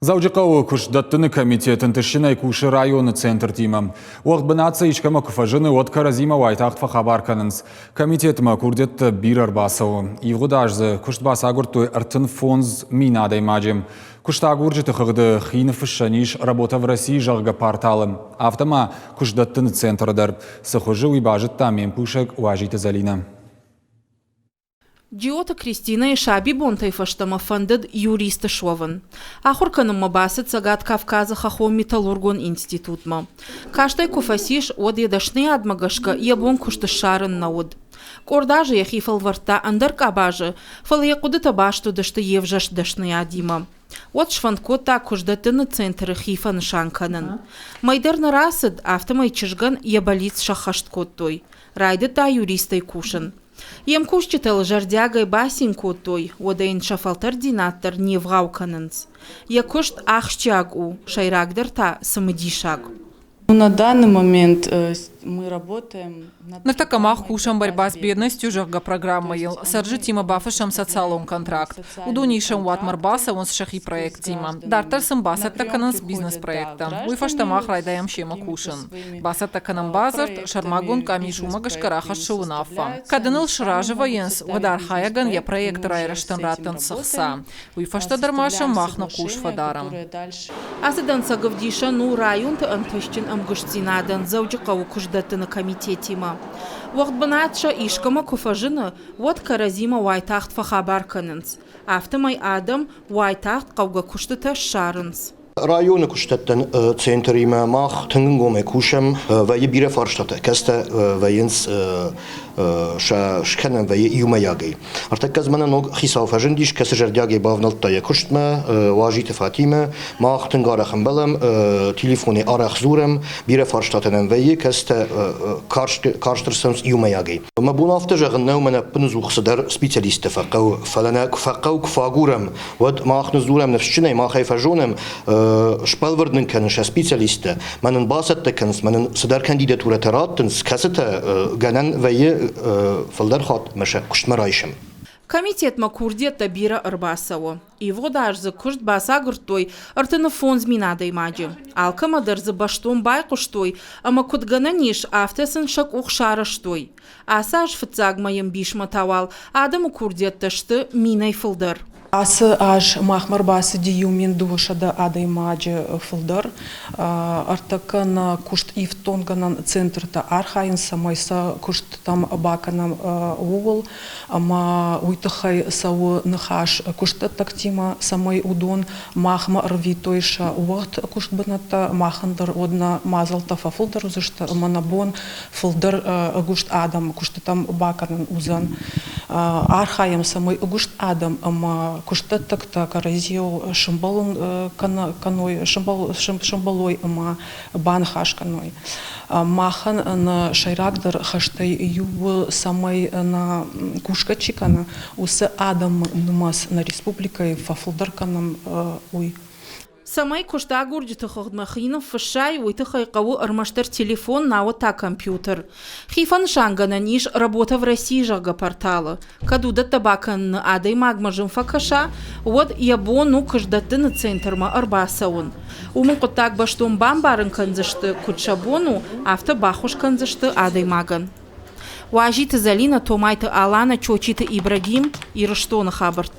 Дзӕуджыхъӕуы куыстдӕттыны комитет ӕнтыстджынӕй кусы районы центртимӕ. Уӕгъд бынат сӕ искӕмӕ куы фӕзыны, уӕд кӕрӕдзимӕ уайтагъд фӕхабар кӕнынц. Комитетмӕ курдиӕттӕ бирӕ ӕрбацӕуы. Ивгъуыд аз дзы куыст бацагуырдтой 35 000 адӕймаджы. Куыстагурджыты хыгъды хи ныффыссӕн ис «Работа в России», зӕгъгӕ, порталы. Афтӕ ма куыстдӕттыны центры дӕр. Цы хуызы, уый базыдта ме мкусӕг Уазиты Зӕлинӕ. Джиоты Кристинӕйы сабибонтӕй фӕстӕмӕ фӕндыд юрист суӕвын. Ахуыр кӕнынмӕ бацыд Цӕгат Кавказы хӕххон-металлургон институтмӕ. Каст ӕй куы фӕцис, уӕд йӕ дӕсныйадмӕ гӕсгӕ йӕ бон куыст ссарын нӕ уыд. Къорд азы йӕхи фӕлвӕрдта ӕндӕр къабазы, фӕлӕ йӕ хъуыдытӕ баст уыдысты йе взӕрст дӕсныйадимӕ. Уӕд сфӕнд кодта куыстдӕттыны центры хи фӕнысан кӕнын. Мӕй дӕр нӕ рацыд, афтӕмӕй чызгӕн йӕ бӕллиц сӕххӕст кодтой. Райдыдта юристӕй кусын. Йе мкусджытыл зӕрдиагӕй бацин кодтой, уӕдӕ йын сӕ фӕлтӕрддзинад дӕр не вгъау кӕнынц. Йӕ куыст ахсджиаг у, сӕйрагдӕр та цымыдисаг. На данный момент мы работаем Ныртӕккӕ мах кусӕм «Борьба с бедностью», зӕгъгӕ, программӕйыл. Цӕрджытимӕ бафыссӕм социалон контракт. Уыдон исӕн уатмӕ ӕрбацӕуынц сӕхи проекттимӕ. Дарддӕр сын бацӕттӕ кӕнынц бизнес-проекттӕ. Уый фӕстӕ мах райдайӕм семӕ кусын. Бацӕттӕ кӕнӕм бадзырд, сӕрмагонд къамис уымӕ гӕсгӕ рахӕссы уынаффӕ. Кӕд ын ыл сразы вӕййынц, уӕд архайӕгӕн йӕ проекты райрӕзтӕн раттынц ӕхца. Уый фӕстӕ дӕр ма сӕм мах нӕ хъус фӕдарӕм. Ацы дӕнцӕг ӕвдисӕн у районты ӕнтыстджын ӕмгуыстдзинадӕн Дзӕуджыхъӕуы куыстдӕттыны комитетимӕ. Уӕгъд бынат сӕ искӕмӕ куы фӕзыны, уӕд кӕрӕдзимӕ уайтагъд фӕхабар кӕнынц. Афтӕмӕй адӕм уайтагъд хъӕугӕ куыстытӕ ссарынц. Районы куыстдӕттӕн центримӕ мах тынг ӕнгомӕй кусӕм. Вӕййы бирӕ фарстатӕ, кӕцытӕ вӕййынц сӕ скӕнӕн вӕййы иумӕйагӕй. Ӕртӕккӕ дзы мӕнӕ ног хицау фӕзындис, кӕцы зӕрдиагӕй бавнӕлдта йӕ куыстмӕ, Уазиты Фатимӕ. Мах тынг арӕх ӕмбӕлӕм, телефонӕй арӕх дзурӕм, бирӕ фарстатӕ нӕм вӕййы, кӕцытӕ карст ӕрцӕуынц иумӕйагӕй. Мӕ бон афтӕ зӕгъын нӕу, мӕнӕ ӕппынӕдзух цыдӕр специалисттӕ фӕхъӕуы, фӕлӕ нӕ куы фӕхъӕуы, куы фӕагурӕм, уӕд мах ныдздзурӕм ныфсджынӕй, мах ӕй фӕзонӕм, сбӕлвырд нын кӕнын сӕ специалисттӕ, мӕ нын бацӕттӕ кӕнынц, мӕ нын цыдӕр кандидатурӕтӕ раттынц, кӕцытӕ гӕнӕн вӕййы фылдӕр хатт мӕ сӕ куыстмӕ райсӕм. Комитетмӕ курдиӕттӕ бирӕ ӕрбацӕуы. Ивгъуыд аз дзы куыст бацагуырдтой 35 000 адӕймаджы. Алкӕмӕ дӕр дзы бӕстон байхъуыстой ӕмӕ куыд гӕнӕн ис, афтӕ сын сӕ къух сарӕзтой. Ацы аз фыццаг мӕйы ӕмбисмӕ та уал адӕмы курдиӕттӕ сты минӕй фылдӕр. Ацы аз махмӕ ӕрбацыди 1200 адӕймаджы фылдӕр. Ӕртӕккӕ нӕ куыст ифтонггӕнӕн центртӕ архайынц, цӕмӕй сӕ куыстытӕм бакӕнӕм ууыл. Ӕмӕ уый тыххӕй цӕуы ныхас куыстдӕттӕгтимӕ, цӕмӕй уыдон махмӕ ӕрвитой сӕ уӕгъд куыстбынӕттӕ, махӕн дӕр уӕд нӕ мадзӕлттӕ фӕфылдӕр уыдзысты ӕмӕ нӕ бон фылдӕр ӕгуыст адӕм куыстытӕм бакӕнын уыдзӕн. Архайӕм, цӕмӕй ӕгуыст адӕм ӕмӕ куыстдӕттӕгтӕ кӕрӕдзийыл сымбӕлын кӕной, сымбӕлой ӕмӕ баныхас кӕной. Махӕн нӕ сӕйрагдӕр хӕстӕй иу у, цӕмӕй нӕ кусгӕ чи кӕны, уыцы адӕмы нымӕц нӕ республикӕйы фӕфылдӕр кӕнӕм, уый. Цӕмӕй куыстагурджыты хыгъдмӕ хи ныффыссай, уый тыххӕй хъӕуы ӕрмӕстдӕр телефон, науӕд та компьютер. Хи фӕнысангӕнӕн ис «Работа в России», зӕгъгӕ, порталы. Кӕд уыдӕттӕ бакӕныны адӕймагмӕ зын фӕкӕса, уӕд йӕ бон у куыстдӕттыны центрмӕ ӕрбацӕуын. Уым ын хъуыддаг бӕстон бамбарын кӕндзысты, куыд сӕ бон у, афтӕ баххуыс кӕндзысты адӕймагӕн. Уазиты Зӕлинӕ, Томайты Аланӕ, Чочиты Ибрагим, Ирыстоны хабӕрттӕ.